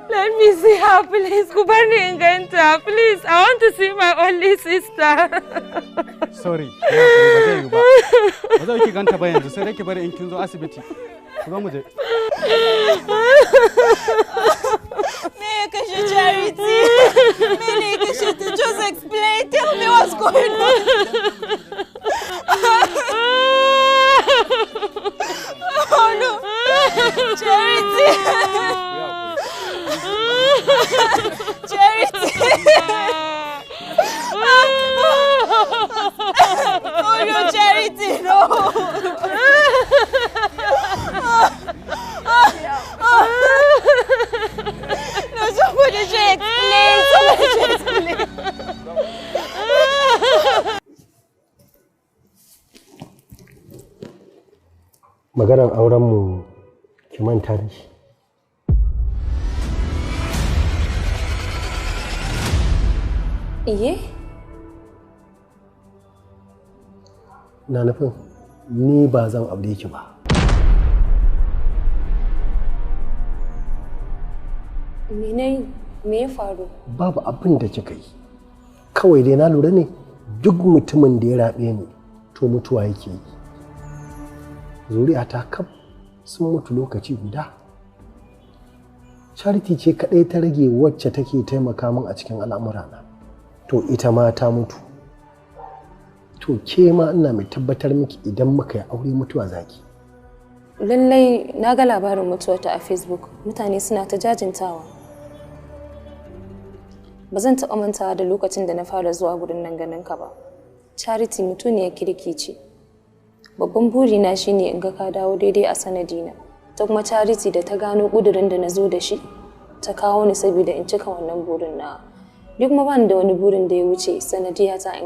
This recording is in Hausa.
Let me see her, please. Ku bar ni in ganta, please. I want to see my only sister. Sorry, ya hakuri, ba zai yiwu ba. Ba zai ki ganta ba yanzu, sai dai ki bari in kin zo asibiti. Ku zo mu je. Me ya kashe Charity? Mene ya kashe ta? Just explain. Tell me what's going on. Oh no. Charity. Charity. Oh no, Charity, no. No, somebody should explain. Somebody should explain. Maganar aurenmu ki manta da shi. Iye? Na nufin ni ba zan aure ki ba. Me na yi? Me ya faru? Babu abin da kika yi. Kawai dai na lura ne duk mutumin da ya raɓe ni to mutuwa yake yi. Zuri'ata kaf sun mutu lokaci guda. Charity ce kaɗai ta rage wacce take taimaka min a cikin al'amurana. To ita ma ta mutu. To ke ma ina mai tabbatar miki idan muka yi aure mutuwa zaki. Lallai na ga labarin mutuwarta a Facebook. Mutane suna ta jajintawa. Ba zan taɓa mantawa da lokacin da na fara zuwa gurin nan ganin ka ba. Charity mutuniyar kirki ce. Babban burina shine in ga ka dawo daidai a sanadina. Ta kuma Charity da ta gano ƙudurin da na zo da shi, ta kawo ni saboda in cika wannan burin na. Duk kuma bani da wani burin da ya wuce sanadiya ta in